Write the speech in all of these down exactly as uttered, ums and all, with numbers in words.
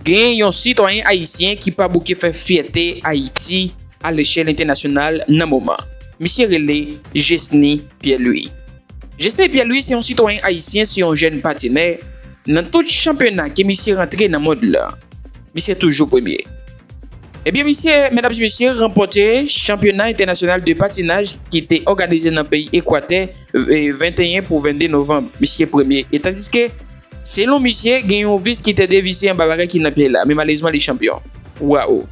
Gen yon sitwayen ayisyen ki pa bouke fè fyète Ayiti alechèl entènasyonal nan moman. Misye rele Jesny Pierre-Louis. Jesny Pierre-Louis se yon sitwayen ayisyen, se yon jèn patinè. Nan tout chanpyona ke misye rantre nan mond lan, misye toujou premye. Ebyen, misye, medam e mesye, ranpòte chanpyona entènasyonal de patinaj ki te òganize nan peyi Ekwatè, e, venteyen pou vennde novanm. Misye premye. E tandiske, selon misye, gen yon vis ki te devise anba bagay ki nan pye la, men malerezman, li chanpyon. Waw!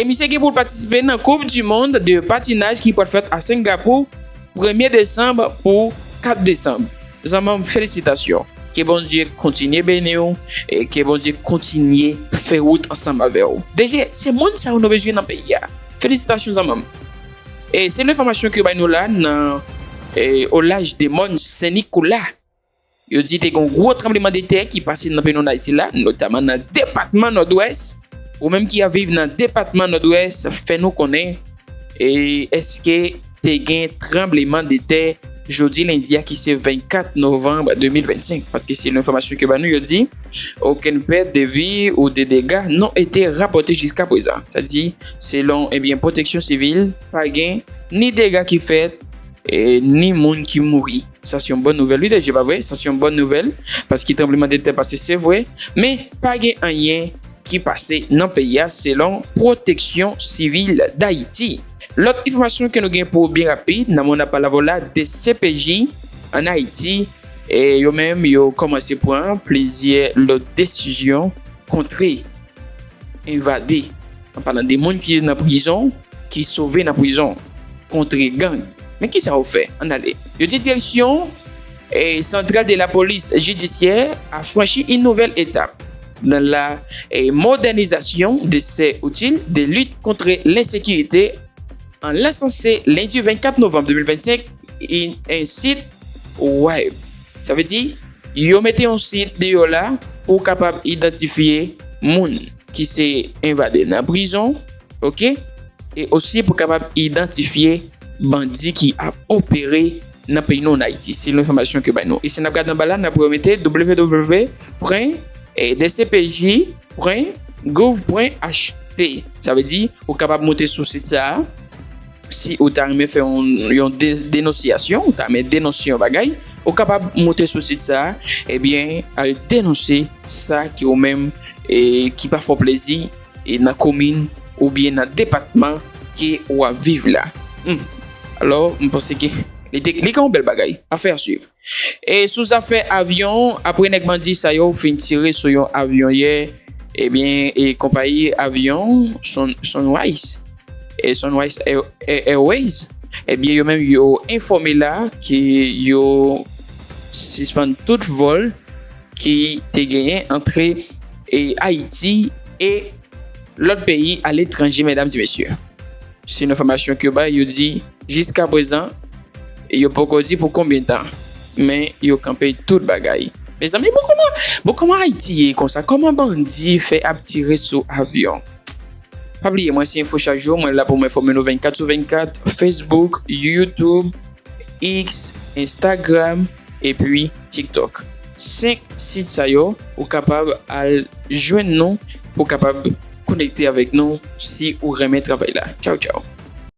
E misye gen pou l patisipe nan Coupe du Monde de patinaj ki pral fèt a Singapou, premye desanm pou kat desanm. Zanmanm, felisitasyon. Ke Bondye kontinye beni w e ke Bondye kontinye fè wout ansanm avè w. D J, se moun sa yo nou bezwen nan peyi a. Felisitasyon, zanmanm. E se enfòmasyon ke yo bay nou la nan, e, o laj de mòn Sen Nikola. Yo di te gen yon gwo tranblemanntè ki pase nan peyi nou Ayiti la, notaman nan depatman Nòdwès. Ou menm ki ap viv nan depatman Nòdwès, fè nou konnen, e èske te gen tranblemanntè jodi lendi a ki se vennkat novanm de mil vennsenk? Paske selon enfòmasyon ke ba nou, yo di, aucune perte de vie ou de dégâts n'ont été rapportés jusqu'à présent. Sa di, selon, ebyen, Pwoteksyon Sivil, pa gen ni dega ki fèt, e ni moun ki mouri. Sa se yon bòn nouvèl, wi, D J, pa vre? Sa se yon bòn nouvèl, paske tranblemanntè pase, se vre, men pa gen anyen ki pase nan peyi a, selon Pwoteksyon Sivil Dayiti. Lòt enfòmasyon ke nou gen pou ou byen rapid, nan mond ap pale avè w la, D C P J ann Ayiti, e yo menm, yo kòmanse pran plizyè lòt desizyon kontre envade. An palan de moun ki nan prizon, ki sove nan prizon, kontre gang. Men kisa yo fè? Ann ale. Yo di direksyon, e, santral de la polis jidisyè a franchi une nouvelle étape dans la, e, modernisation de ses outils de lutte contre l'insécurité en lansan se lendi vennkat novanm de mil vennsenk, in, en sit web. Sa vle di, yo mete yon sit deyò la pou kapab idantifye moun ki se envade nan prizon, oke? E osi pou kapab idantifye bandi ki ap opere nan peyi nou, ann Ayiti. Se enfòmasyon ke bay nou. E si n ap gade anba la, n ap wè yo mete w w w pwen D C P J pwen gouv pwen H T. Sa vle di, ou kapab moute sou sit sa a. Si ou ta renmen fè yon, yon de-, denonsyasyon, ou ta renmen denonse yon bagay, ou kapab moute sou sit sa a, ebyen, al denonse sa ki ou menm, e, ki pa fè w plezi, e, nan komin oubyen nan depatman ke w ap viv la. Hmm. Alò, m panse ke li te, li ka yon bèl bagay. Afè a swiv. E sou zafè avyon, apre nèg bandi sa yo fin tire sou yon avyon yè, ebyen, e konpayi avyon Sun-, Sunrise, e Sunrise Air-, Air-, Airways, ebyen, yo menm yo enfòme la ke yo sispann tout vòl ki te genyen antre, e, Ayiti e lòt peyi aletranje, medam e mesye. Se yon enfòmasyon ke yo bay, yo di, jiska prezan, yo poko di pou konbyen tan, men yo kanpe tout bagay. Mezanmi, bon, kòman, bon, kòman Ayiti ye konsa? Kòman bandi fè ap tire sou avyon? Pa bliye, mwen se Enfo Chak Jou, mwen la pou m enfòme nou vennkat sou vennkat, Facebook, YouTube, X, Instagram, epi TikTok. Senk sit sa yo, ou kapab al jwenn nou, pou kapab konekte avèk nou si ou renmen travay la. Tchaw, tchaw.